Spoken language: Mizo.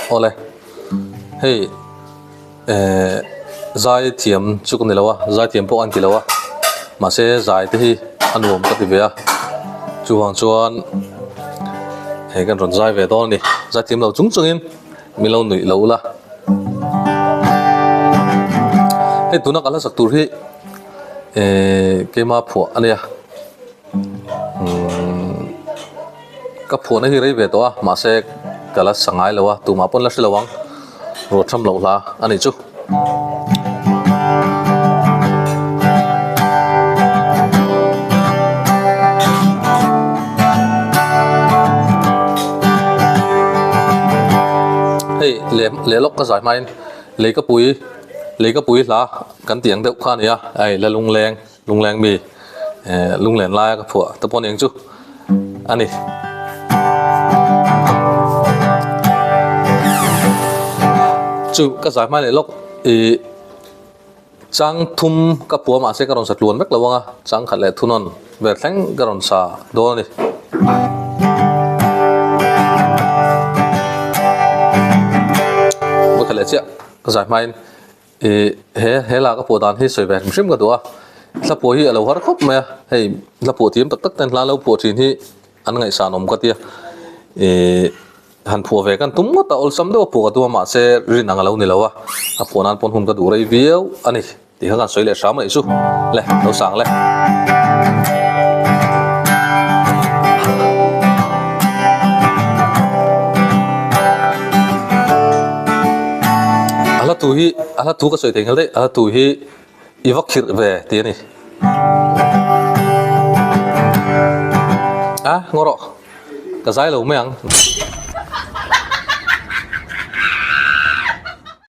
Awle, hei eh zai thiam chu ka ni lo a, zai thiam pawh a ni lo a, mahse zai te hi a nuam ka ti ve a, chuvang chuan hei kan rawn zai ve dawn a ni, zai thiam lo chung chungin min lo nuih lo ula. Hei tuna ka hla sak tur hi eh keima phuah a nia. Ka phuahna hi rei ve tawh a, mahse ka la sa ngai lo a, tumah pawn la hre lo ang, ruat tham loh hla a nih chu. Hei leh leh lawk ka zai hmain Leikapui Leikapui hla kan tih ang deuh kha a ni a, hei la lungleng. Lungleng mi eh lunglen laia ka phuah te pawh eng chu a ni. Chu ka zai hmai leh lawk ih chang thum ka phuah mahse ka rawn sa tluan vek lo ang a, chang khat leh thunawn vel thleng ka rawn sa dawn a ni. Vawikhat leh chiah ka zai hmain. Ih he he la ka pawh dan hi sawi ve hrim hrim ka duh a, hla pawh hi a lo har khawp mai a, hei hla pawh thiam tak tak ten hla lo phuah thin hi an ngaihsan awm ka tia, ih han phuah ve kan tum ngawt a awlsam deuh a phuah ka tum a mahse rin ang a lo ni lo a, a phuah nan pawn hun ka duh rei viau a ni tih kha kan sawi leh hram a nih chu le lo sang le. A hla thu hi a hla thu ka sawi thei nghal daih a hla thu hi i va khirh ve tih a ni a ngaw rawh ka zai lo mai ang.